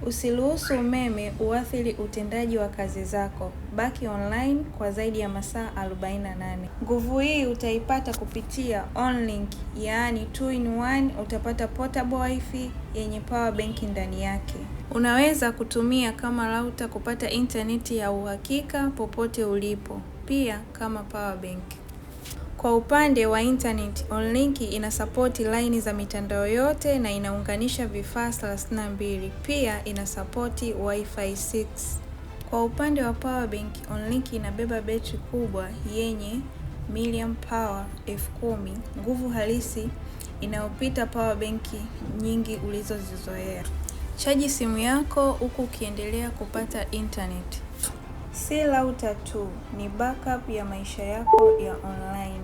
Usiruhusu umeme uathiri utendaji wa kazi zako. Baki online kwa zaidi ya masaa 48. Nguvu hii utaipata kupitia OnLink, yaani 2 in 1. Utapata portable wifi yenye power bank ndani yake. Unaweza kutumia kama router kupata intaneti ya uhakika popote ulipo, pia kama power bank. Kwa upande wa internet, OnLink inasapoti laini za mitandao yote na inaunganisha vifaa 32. Pia inasapoti Wi-Fi 6. Kwa upande wa power bank, OnLink inabeba betri kubwa yenye milliamp power 10,000, nguvu halisi inayopita power bank nyingi ulizozizoea. Chaji simu yako huku ukiendelea kupata internet. Si router tu, ni backup ya maisha yako ya online.